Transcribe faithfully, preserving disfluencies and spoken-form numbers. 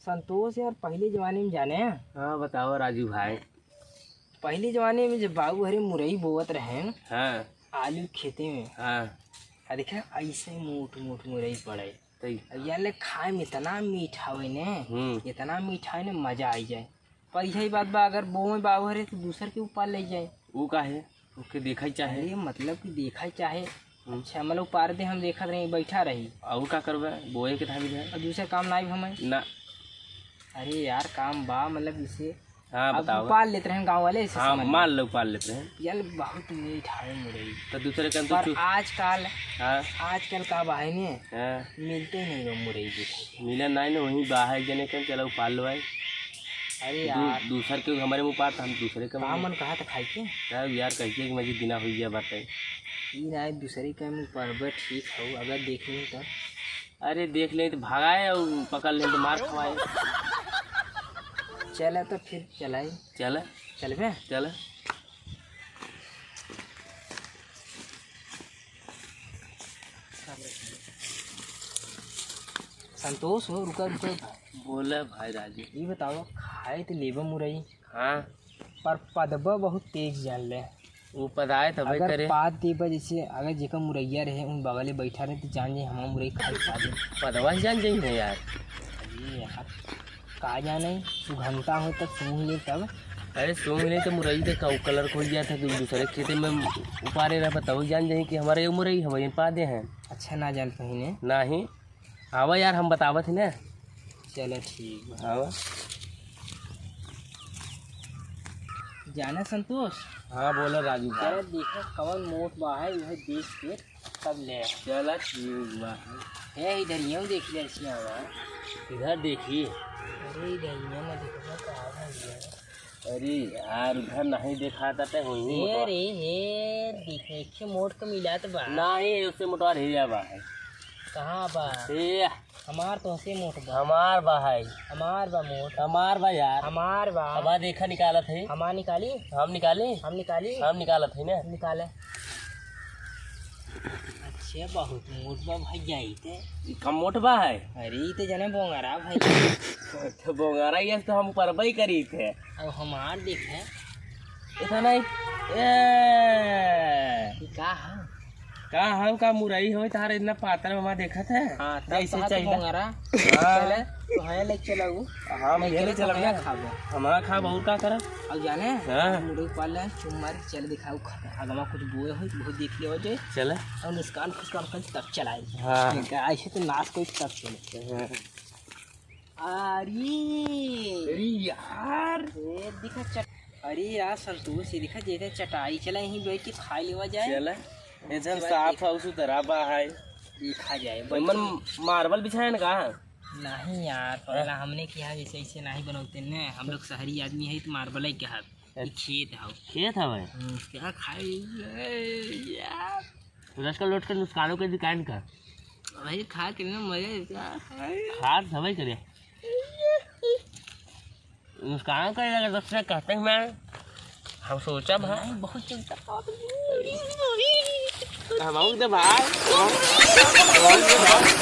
संतोष यार, पहले जमाने में जाने हैं? हाँ, बताओ राजू भाई। पहले जमाने में जब बाबू हरे मुरई बोवत रहे हैं, हाँ। आलू खेते में, हाँ। आ देखे, ऐसे मोट मोट मुरई पड़े। तई। अब यार ले, खाए में इतना मीठ आवे ने, हम्म। इतना मीठ आवे ने, मजा आई जाए। पर यही बात बा, अगर बोवे बाबू हरे तो दूसर के ऊपर ले जाए। वो का है? ओके, देखा ही चाहे। अरे, मतलब कि देखा ही चाहे। हम्म। अच्छा, मतलब, उपार दे, हम देखत रही, बैठा रही। और का करबे? बोए के धाबी रहे। और दूसर काम ना आइब हमें। ना। अरे यार, काम बा, मतलब, इसे हाँ, अब बताओ। उपार लेत रहे गाँव वाले, इसे हाँ, समझ मान में। लो, उपार लेत रहे। यार, बहुत मीठ आवे मुरई। तो दूसरे काम तो पर चु- आजकल, हाँ। आजकल का बा है ने? हाँ। मिलते ही नहीं बा मुरई देखे। मिला नहीं ना, वहीं बा है, जने के चलो उपार लो भाई। अरे दू-, यार। दूसर के हमारे मुँह पार, हम दूसरे के का मुँह। मन कहा था खाए के? तब यार, कहिए कि मजे दिना हुई गया बाटे। ई ना, दूसरे के मुँह पर बे ठीक हो, अगर देख लें तो। अरे देख लें तो भगाए और पकड़ लें तो मार खवाए। चला तो फिर चलाई। चला। चलबे? चला। संतोष हो, रुका, रुका। बोला भाई राजू। ई बताओ, खाए तो लेबा मुरई, हाँ। पर पदबा बहुत तेज जान ले। वो पदाए तबे अगर करे। पाद देबा, जैसे अगर जेकर मुरैया रहे, उन बगले बैठा रहे, तो जान जाए हमार मुरई खाए पादे। पदवा से जान जाई है यार। अरे यार, का जाने, सुगंधता हो तब सूंघ ले तब। अरे सूंघ ले तो मुरई के का कलर खोल गया था, तू दूसरे खेते में उपारे रह, तब जान जाए कि हमारे ये मुरई हवा, ये पादे हैं। अच्छा, ना जान पहिने। नहीं। आवा यार, हम बतावत ही ना। चलो ठीक बा। आवा। जाना संतोष। हाँ, बोला राजू भाई। चलो देखो कौन मोट बा है, वह देख के तब ले। चला ठीक बा। हे इधर यूं देख ले, ऐसे आवा। इधर देखी। अरे इधर यूं ना देखो, का है ये? अरे यार, उधर नहीं देखाता ते होई हे मोटवा। रे, हे, दिखे, एक मोट के मिलात बा। नहीं, उससे मोटवा रह जावा है। कहाँ बा? ए। हमार तो हंसे मोट बा। हमार बा है। हमार बा मोट। हमार बा यार। हमार बा। अब देखा निकालत है। हमार निकाली? हम निकाली? हम निकाली? हम निकालत है ना। निकाले। अच्छा, बहुत मोट बा भैया ई ते। ई कम मोट बा है? अरे, ई ते जने बोंगरा भाई। तो बोंगरा, ये तो हम परबई करी थे। अब हमार देखे। ऐसा नहीं। ए। ई का है? का हम का मुरई होई तार इतना पातर में देखत है? हाँ, तब जैसे तो हाथ चाहिए। बोंगरा। हाँ। चले, तो है ले चलाऊ। हाँ, मैं ये ले चला चला ना। खाबो। हमारा खा बहुत का करा। अब जाने? हाँ। मुरई पाले, चुम मार, चल दिखाऊ, खा, आगमा कुछ बोए होई, बहुत देख लियो जे। चले। और नुकसान फुसकान कर तब चलाए। हाँ। ऐसे तो नाश कोई तब चले। हाँ। अरे। अरे यार। ए, दिखा चट-, अरे यार संतोष, ये दिखा जैसे चटाई चला, यहीं बैठ के खा लेवा जाए। चला। एकदम साफ है, सुथरा बा है। देखा जाए, मन मार्बल बिछाए ना का? नहीं यार, पहला हमने किहा जैसे ऐसे नहीं बनौते ने, हम लोग शहरी आदमी है तो मार्बल ही कहा। अच्छा। खेत है। खेत है भाई। हम्म, क्या खाई यार? लटकल लटकल नुकसानों के दुकान का। वही खा के ना मजा आता है। खा तो सबै करे। नुकसान करे लगे, दूसरे कहते हैं मैं, हम सोचा भा। नहीं, बहुत चिंता। हम आऊँ तो भाई। हम आऊँ तो भाई।